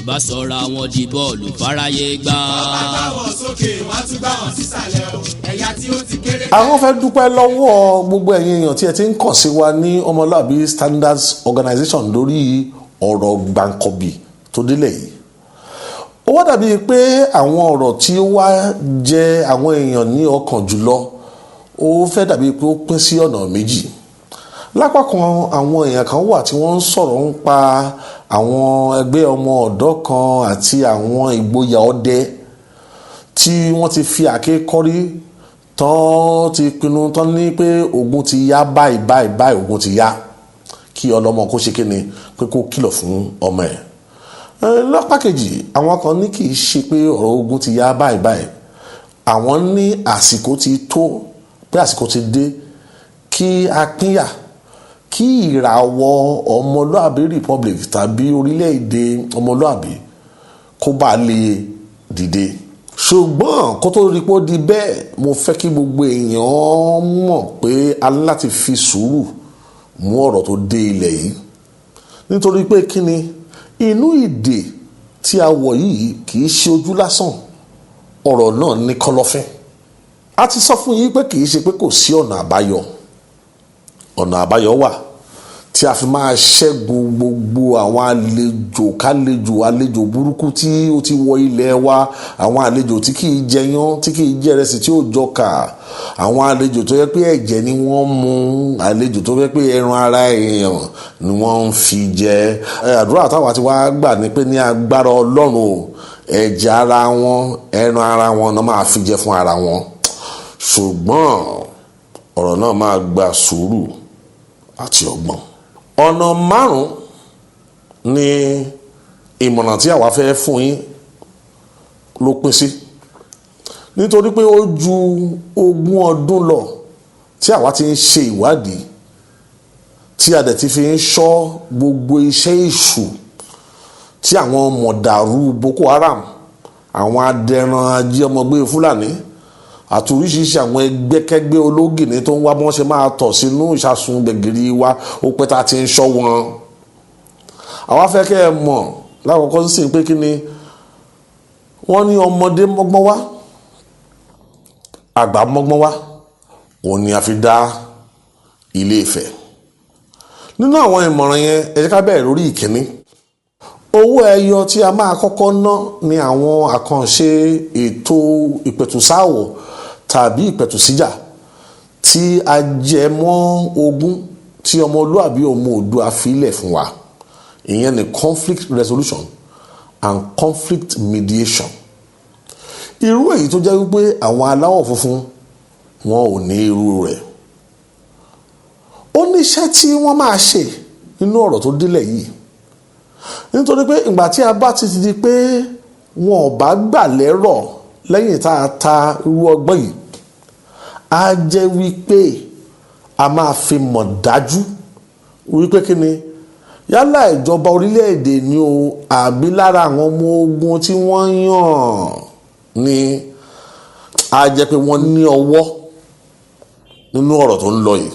Yorùbá sọra wọn di bọ́ọ̀lù fáráyé gbá. Bá gbá wọn sókè, wọ́n á tún gbá wọn sísàlẹ̀ o. Ẹ̀yà tí ó ti kéré. Àwọn fẹ́ dúpẹ́ lọ́wọ́ gbogbo ẹ̀yin èèyàn tí ẹ ti ń kàn sí wa ní Ọmọlúàbí Standards Organization lórí ọ̀rọ̀ gbàǹkọ̀bì tó délẹ̀ yìí. Ó wá dàbí pé àwọn ọ̀rọ̀ tí ó wá jẹ àwọn èèyàn ní ọkàn jùlọ, ó fẹ́ dàbí pé ó pín sí ọ̀nà méjì. Lápá kan, àwọn èèyàn kan wà tí wọ́n ń sọ̀rọ̀ ń pa àwọn ẹgbẹ́ ọmọ ọ̀dọ́ kan àti àwọn ìgboyà ọdẹ tí wọ́n ti fi àáké kọ́rí tán, ti pinnu tán ní pé ogun ti yá báyìí báyìí báyìí, ogun ti yá, kí ọlọ́mọ kó ṣe kíni, pé kó kìlọ̀ fún ọmọ ẹ̀. Lápá kejì, àwọn kan ní kì í ṣe pé ọ̀rọ̀ ogun ti yá báyìí báyìí. Àwọn ní àsìkò ti tó, pé àsìkò ti dé kí a pínyà, kí ìràwọ̀ Ọmọlúàbí Republic tàbí orílẹ̀-èdè ọmọlúàbí kó bá lè dìde. Ṣùgbọ́n kó tó rí pé ó di bẹ́ẹ̀, mo fẹ́ kí gbogbo èèyàn mọ̀ pé a ní láti fi sùúrù mú ọ̀rọ̀ tó dé ilẹ̀ yìí, nítorí pé kí ni, inú ìdè tí a wọ̀ yìí kì í ṣe ojú lásán, ọ̀rọ̀ náà ní kọ́lọ́fín. A ti sọ fún yín pé kì í ṣe pé kò sí ọ̀nà àbáyọ. Ọ̀nà àbáyọ wà tí a fi máa ṣẹ́gun gbogbo àwọn àlejò kálejò, àlejò burúkú tí ó ti wọ ilẹ̀ wa, àwọn àlejò tí kì í jẹyán, tí kì í jẹrẹsì, tí ó jọkà, àwọn àlejò tó yẹ pé ẹ̀jẹ̀ ni wọ́n mu, àlejò tó yẹ pé ẹran ara èèyàn ni wọ́n ń fi jẹ. Àdúrà táwa ti wá gbà ní pé ní agbára Ọlọ́run o, ẹ̀jẹ̀ ara wọn, ẹran ara wọn náà máa fi jẹ fún ara wọn. Ṣùgbọ́n ọ̀rọ̀ náà máa gba sùúrù àti ọgbọ́n. Ọ̀nà márùn-ún ni ìmọ̀ràn tí àwa fẹ́ fún yín ló pín sí, nítorí pé ó ju 20 ọdún lọ tí àwa ti ń ṣe ìwádìí, tí a dẹ̀ ti fi ń ṣọ́ gbogbo iṣẹ́ èṣù tí àwọn mọ̀dàrú Boko Haram, àwọn adẹran ají ọmọgbé Fúlàní àti oríṣiríṣi àwọn ẹgbẹ́kẹ́gbẹ́ ológìní tó ń wá bí wọ́n ṣe máa tọ̀ sínú ìṣàsùn gbẹ̀gìrì wa. Ó pẹ́ tá a ti ń ṣọ́ wọn. Àwa fẹ́ kẹ́ ẹ mọ̀ lákòókò sí pé kí ni wọ́n ní, ọmọdé mọ́gbọ́n wá, àgbà mọ́gbọ́n wá, òun ni a fi dá Ilé Ifẹ̀. Nínú àwọn ìmọ̀ràn yẹn, ẹ jẹ́ ká bẹ̀rẹ̀ lórí ìkíní. Owó ẹyọ tí a máa kọ́kọ́ ná ní àwọn àkànṣe ètò ìpẹ̀tùsáàwọ̀ tàbí ìpẹ̀tùsíjà tí a jẹ mọ́ ogún tí ọmọlúàbí ọmọ Oòduà fi lẹ̀ fún wa. Ìyẹn ni conflict resolution and conflict mediation, irú èyí tó jẹ́ wípé àwọn aláwọ̀ funfun wọn ò ní irú rẹ̀. Ó níṣẹ́ tí wọ́n máa ṣe nínú ọ̀rọ̀ tó délẹ̀ yìí, nítorí pé ìgbà tí a bá ti di pé wọn ò bá gbà lẹ́rọ̀ lẹ́yìn tá a ta irú ọgbọ́n yìí, á jẹ́ wípé a máa fi mọ̀ dájú wípé kí ni, yálà ìjọba orílẹ̀-èdè ni o, àbí lára àwọn ọmọ ogun tí wọ́n yàn ni, á jẹ́ pé wọ́n ní ọwọ́ nínú ọ̀rọ̀ tó ń lọ yìí.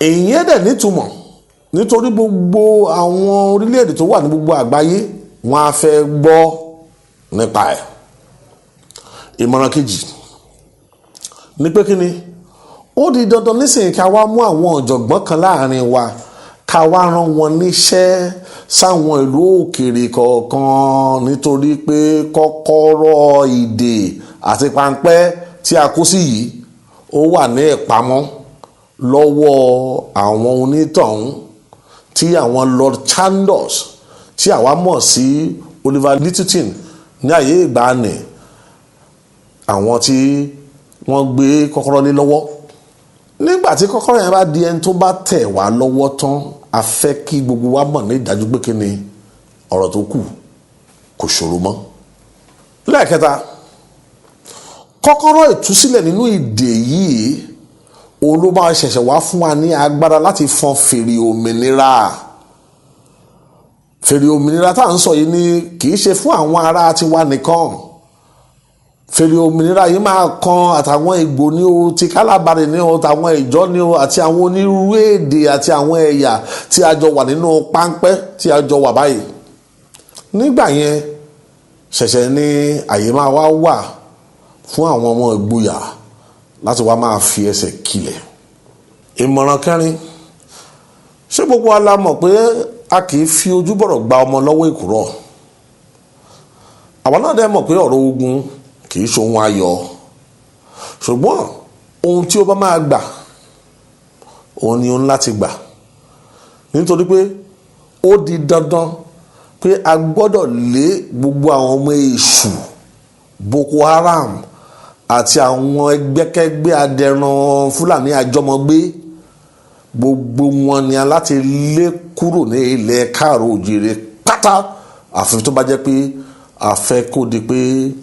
Èyí dẹ̀ nítumọ̀, nítorí gbogbo àwọn orílẹ̀-èdè tó wà ní gbogbo àgbáyé, wọ́n á fẹ́ gbọ́ nípa ẹ̀. Ìmọ̀ràn kejì ní pé kí ni, ó di dandan nísìnyí ká wá mú àwọn ọ̀jọ̀gbọ́n kan láàrin wa, ká wá rán wọn níṣẹ́ sáwọn ìlú òkèèrè kọ̀ọ̀kan, nítorí pé kọ́kọ́rọ́ ìdè àti pańpẹ́ tí a kó sí yìí, ó wà ní ìpamọ́ lọ́wọ́ àwọn onítọ̀hún tí àwọn Lord Chandos tí àwa mọ̀ sí Oliver Lyttelton ní àyè ìgbàanì, àwọn tí wọ́n gbé kọ́kọ́rọ́ lé lọ́wọ́. Nígbà tí kọ́kọ́rọ́ yẹn bá di ẹni tó bá tẹ̀ wá lọ́wọ́ tán, a fẹ́ kí gbogbo wa mọ̀ ní ìdájú pé kí ni, ọ̀rọ̀ tó kù kò ṣòro mọ́. Lẹ́ẹ̀kẹta, kọ́kọ́rọ́ ìtúsílẹ̀ nínú ìdè yìí, òun ló máa ṣẹ̀ṣẹ̀ wá fún wa ní agbára láti fọn fèrè òmìnira. Fèrè òmìnira tá à ń sọ yìí ni kì í ṣe fún àwọn ará tiwa nìkan. Fèrè òmìnira yìí máa kan àtàwọn Ìgbò ní o, ti Kálábàrì ní o, tàwọn Ìjọ ní o, àti àwọn onírúurú èdè àti àwọn ẹ̀yà tí a jọ wà nínú páńpẹ́ tí a jọ wà báyìí. Nígbà yẹn ṣẹ̀ṣẹ̀ ní àyè máa wá wà fún àwọn ọmọ ìgboyà láti wá máa fi ẹsẹ̀ kilẹ̀. Ìmọ̀ràn kẹrin, ṣé gbogbo wa la mọ̀ pé a kì í fi ojú bọ̀rọ̀ gba ọmọ lọ́wọ́ èkùrọ́? Àwọn náà dẹ́ mọ̀ pé ọ̀rọ̀ ogun kì í ṣohun ayọ̀, ṣùgbọ́n ohun tí ó bá máa gbà òun ni òun láti gbà, nítorí pé ó di dandan pé a gbọ́dọ̀ lé gbogbo àwọn ọmọ èṣù Boko Haram àti àwọn ẹgbẹ́kẹ́gbẹ́ adẹran Fúlàní àjọmọ̀gbé, gbogbo wọn ni a láti lé kúrò ní ilẹ̀ káàró òjìrè pátá, àfi tó bá jẹ́ pé a fẹ́ kó di pé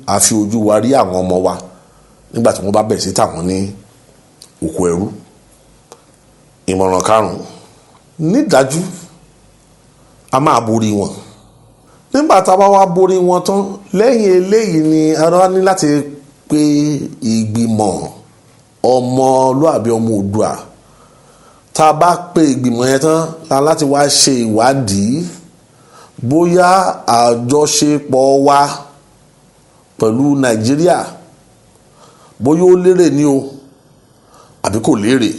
a fi ojú wa rí àwọn ọmọ wa nígbà tí wọ́n bá bẹ̀rẹ̀ sí tàwọn ní oko ẹrú. Ìmọ̀ràn karùn-ún, nídájú a máa borí wọn. Nígbà tá a bá wá borí wọn tán, lẹ́yìn eléyìí ni ara ní láti pe ìgbìmọ̀ ọmọlúàbí ọmọ Oòduà. Tá a bá pe ìgbìmọ̀ yẹn tán la láti wá ṣe ìwádìí bóyá àjọṣepọ̀ wa pẹ̀lú Nàìjíríà bóyá ó lérè ní o àbí kò lérè.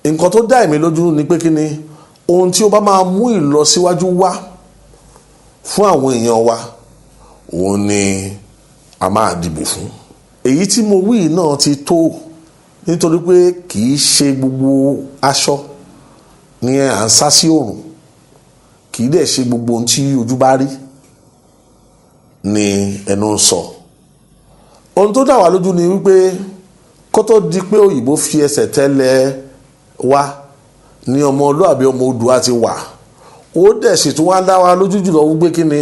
Nǹkan tó dá èmi lójú ni pé kí ni ohun tí ó bá máa mú ìlọsíwájú wá fún àwọn èèyàn wa, òun ni a máa dìbò fún. Èyí tí mo wí náà ti tó, nítorí pé kì í ṣe gbogbo aṣọ ni à ń sá sí òrùn, kì í dẹ̀ ṣe gbogbo ohun tí ojú bá rí ni ẹnu ń sọ. Ohun tó dá wa lójú ni wípé kó tó di pé òyìnbó fi ẹsẹ̀ tẹ́lẹ̀ wá ní ọmọlúàbí ọmọ Oòduà ti wà. Ó dẹ̀ sì tún wá dá wa lójú jùlọ wípé kí ni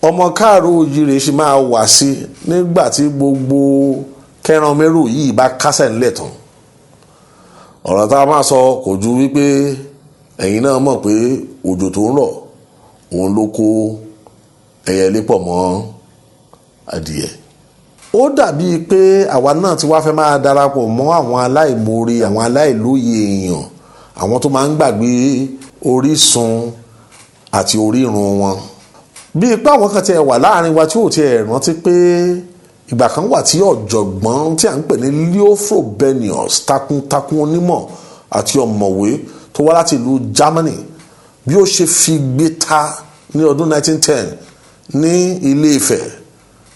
ọmọ káàró òjìrè ṣì máa wà sí nígbà tí gbogbo kẹrànmẹ́rù yìí bá kásẹ̀ ńlẹ̀ tán. Ọ̀rọ̀ tá a máa sọ kò ju wípé ẹ̀yin náà mọ̀ pé òjò tó ń rọ̀ òun ló kó ẹyẹlé pọ̀ mọ́ adìyẹ. Ó dàbíi pé àwa náà ti wá fẹ́ máa darapọ̀ mọ́ àwọn aláìmoore, àwọn aláìlóye èèyàn, àwọn tó máa ń gbàgbé orísun àti orírun wọn. Bíi pé àwọn kan tiẹ̀ wà láàrin wa tí ò tiẹ̀ rántí pé ìgbà kan wà tí ọ̀jọ̀gbọ́n tí à ń pè ní Leo Frobenius, takuntakun onímọ̀ àti ọ̀mọ̀wé tó wá láti ìlú Germany, bí ó ṣe fi gbé ta ní ọdún 1910 ní Ilé Ifẹ̀.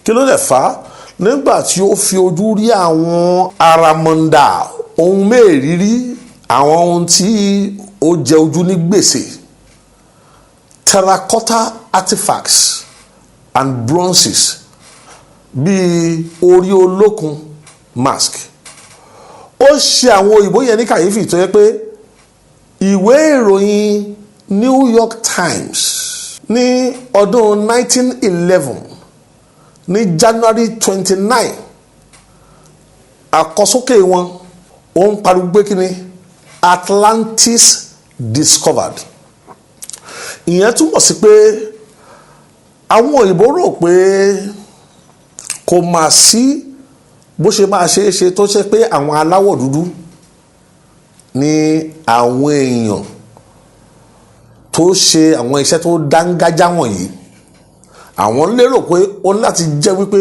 Kí ló dẹ̀ fà á? Nígbà tí ó fi ojú rí àwọn àràmọ̀ǹdà ohun mẹ́ẹ̀ẹ́rírí, àwọn ohun tí ó jẹ ojú ní gbèsè, terracotta artifacts and bronzes bíi orí olókun mask, ó ṣe àwọn òyìnbó yẹn ní kàyéfì tó yẹ pé ìwé ìròyìn New York Times ní ọdún 1911 ní January 29, àkọsókè wọn ó ń pariwo pé kí ni Atlantis discovered. Ìyẹn túmọ̀ sí pé àwọn òyìnbó rò pé kò mà sí bó ṣe máa ṣe é ṣe tó ṣe pé àwọn aláwọ̀ dúdú ní àwọn èèyàn tó ṣe àwọn iṣẹ́ tó dángájá wọ̀nyí. Àwọn lérò pé ó ní láti jẹ́ wípé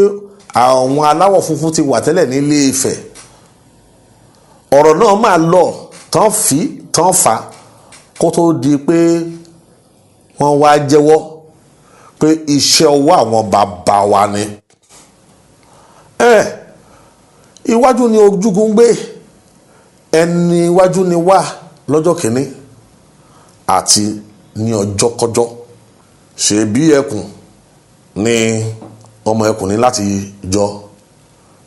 àwọn aláwọ̀ funfun ti wà tẹ́lẹ̀ ní Ilé Ifẹ̀. Ọ̀rọ̀ náà máa lọ tán fi tán fà kó tó di pé wọ́n wá jẹ́wọ́ pé iṣẹ́ ọwọ́ àwọn bàbá wa ni. Ẹ iwájú ni ojúgun gbé, ẹni iwájú ni wá lọ́jọ́ kìíní àti ní ọjọ́kọ́jọ́. Ṣe bí ẹkùn ni ọmọ ẹkùn ní láti jọ,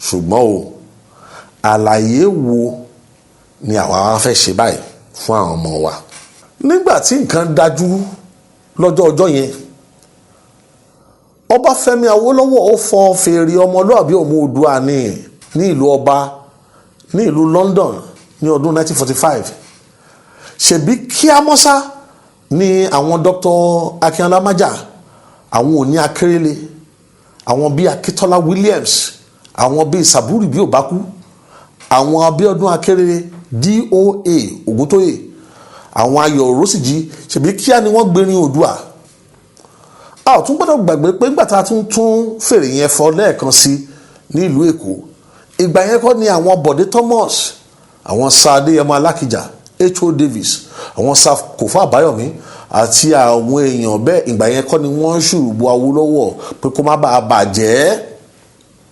ṣùgbọ́n o àlàyé wo ni àwa wá fẹ́ ṣe báyìí fún àwọn ọmọ wa nígbà tí nǹkan dájú lọ́jọ́ ọjọ́ yẹn? Ọbáfẹ́mi Awólọ́wọ̀ ó fọn fèrè ọmọlúàbí ọmọ Oòduà ní ìlú ọba ní ìlú London ní ọdún 1945. Ṣebí kíámọ́sá ní àwọn Dr. Akínọlá Májà, àwọn Òní Akérèlé, àwọn bíi Akíntọ́lá Williams, àwọn bíi Sàbúrì bíi Òbákú, àwọn Abíọ́dún Akérèlé, DOA Ògúntóyè, àwọn Ayọ̀ Òrósìjì, ṣebí kíá ni wọ́n gbérin Oòduà. A ò tún gbọ́dọ̀ gbàgbé pé nígbà tá a tún tún fèrè yẹn fọ lẹ́ẹ̀kan sí ní ìlú Èkó, ìgbà yẹn kọ́ ni àwọn Bọ̀dé Thomas, àwọn Sir Adéyẹmọ Alákìjà, H.O. Davis, àwọn Sir Kòfó Àbáyọ̀mí àti àwọn èèyàn bẹ́ẹ̀, ìgbà yẹn kọ́ ni wọ́n ṣùrùbọ Awólọ́wọ̀ pé kó má bàa bàjẹ́.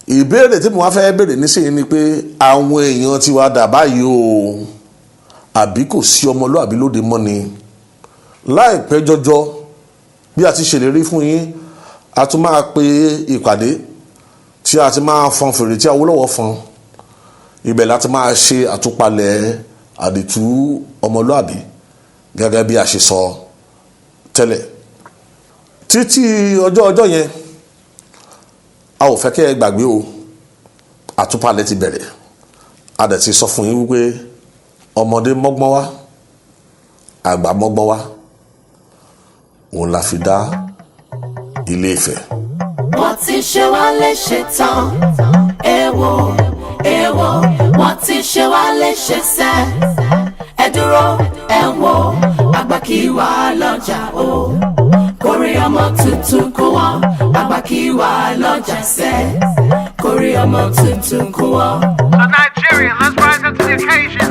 Ìbéèrè tí mo wá fẹ́ béèrè nísìnyí ni pé àwọn èèyàn ti wá dà báyìí o, àbí kò sí ọmọlúàbí lóde mọ́ ni? Láìpẹ́ jọjọ, bí a ti ṣèlérí fún yín, a tún máa pe ìpàdé tí a ti máa fọn fèrè tí Awólọ́wọ̀ fọn. Ibẹ̀ láti máa ṣe àtúpalẹ̀ àdìtú ọmọlúàbí gẹ́gẹ́ bí a ṣe sọ tẹ́lẹ̀. Títí ọjọ́ ọjọ́ yẹn, a ò fẹ́ kẹ́ ẹ gbàgbé o. Àtúpalẹ̀ ti bẹ̀rẹ̀. A dẹ̀ ti sọ fún yín wípé ọmọdé mọ́gbọ́n wá, àgbà mọ́gbọ́n wá, òun la fi dá Ilé Ifẹ̀. Wọ́n ti ṣe wá léṣe tán, èèwọ̀ èèwọ̀, wọ́n ti ṣe wá léṣe sẹ́. Ẹ dúró, ẹ wò, àgbà kì í wà lọ́jà o. Kórí ọmọ tuntun kó wọ́n, àgbà kì í wà lọ́jà sẹ́. Kórí ọmọ tuntun kó wọ́n. So Nigeria, let's rise up to the occasion.